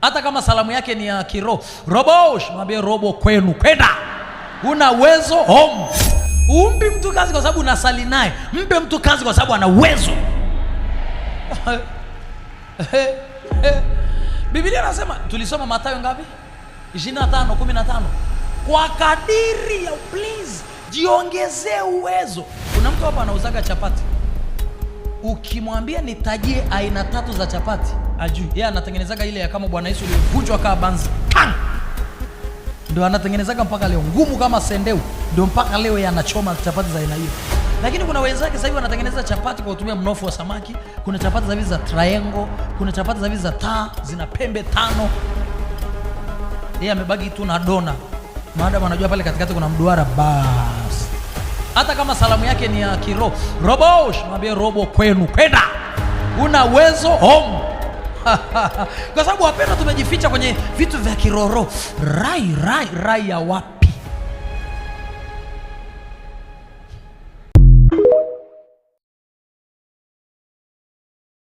Hata kama salamu yake ni ya kiroho, robosh, mwambie robo kwenu, kwenda. Una uwezo home. Umpi mtu kazi kwa sababu unasali naye, mpe mtu kazi kwa sababu ana uwezo. Biblia nasema, tulisoma Mathayo ngapi? 25:15. Kwa kadiri ya, please jiongezee uwezo. Kuna mtu hapa anauzaga chapati, ukimwambia nitajie aina tatu za chapati ajui. Yeye anatengenezaga ile ya kama Bwana Yesu ulivunjwa kaa banzi kang, ndio anatengenezaga mpaka leo, ngumu kama sendeu, ndio mpaka leo yeye anachoma chapati za aina hiyo. Lakini kuna wenzake sasa hivi wanatengeneza chapati kwa kutumia mnofu wa samaki. Kuna chapati za hivi za triangle, kuna chapati za hivi za taa zina pembe tano. Yeye amebaki tu na dona, maadamu anajua pale katikati kuna mduara basi. Hata kama salamu yake ni ya kiroho, robosh, mwambie robo kwenu, kwenda. Una uwezo home. Kwa sababu wapendwa, tumejificha kwenye vitu vya kiroro. Rai rai rai ya wapi?